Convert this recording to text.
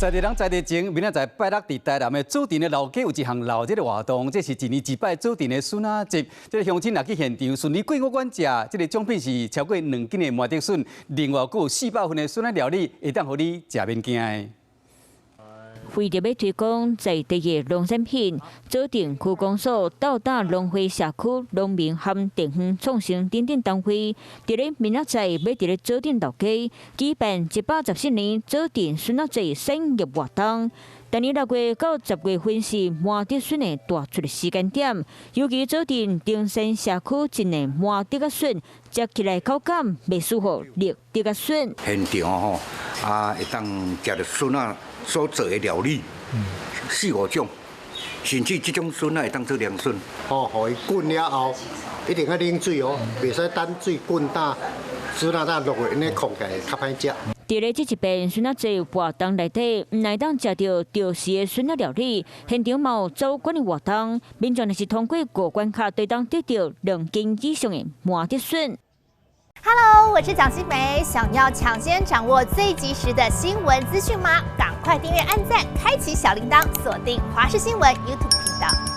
在地人在地情，明仔載拜六佇台南的祖田的老街有一項鬧熱的活動，這是一年一擺祖田的筍仔節。這个鄉親若去現場順利過五關食，這个獎品是超過2斤的麻的筍，另外閣有400份的筍仔料理，會當予你食免驚的。為著欲推廣在地的農產品，祖田區公所鬥膽農會社區農民和地方創生等等單位，佇咧明仔載欲佇咧祖田老街舉辦114年祖田筍仔節產業活動。逐年6月到10月份是麻竹筍的大出的時間點，尤其祖田登山社區種的麻竹仔筍，食起來口感袂輸予綠竹仔筍。現場吼，啊，會當食著筍仔所做的料理，四五種，甚至這種筍仔會當做涼筍。吼，予伊滾了後，一定愛冷水哦，袂使等水滾焦，筍仔才落去，按呢炕起來較歹食。佇咧這一遍筍仔節活動內底，毋但當食著著時的筍仔料理，現場嘛有走關的活動，民眾若是通過五關卡，就會當得著2斤以上的麻竹筍。 Hello，我是蔣新梅，想要搶先掌握最及時的新聞資訊嗎？趕快訂閱、按讚、開啟小鈴鐺，鎖定華視新聞 YouTube 頻道。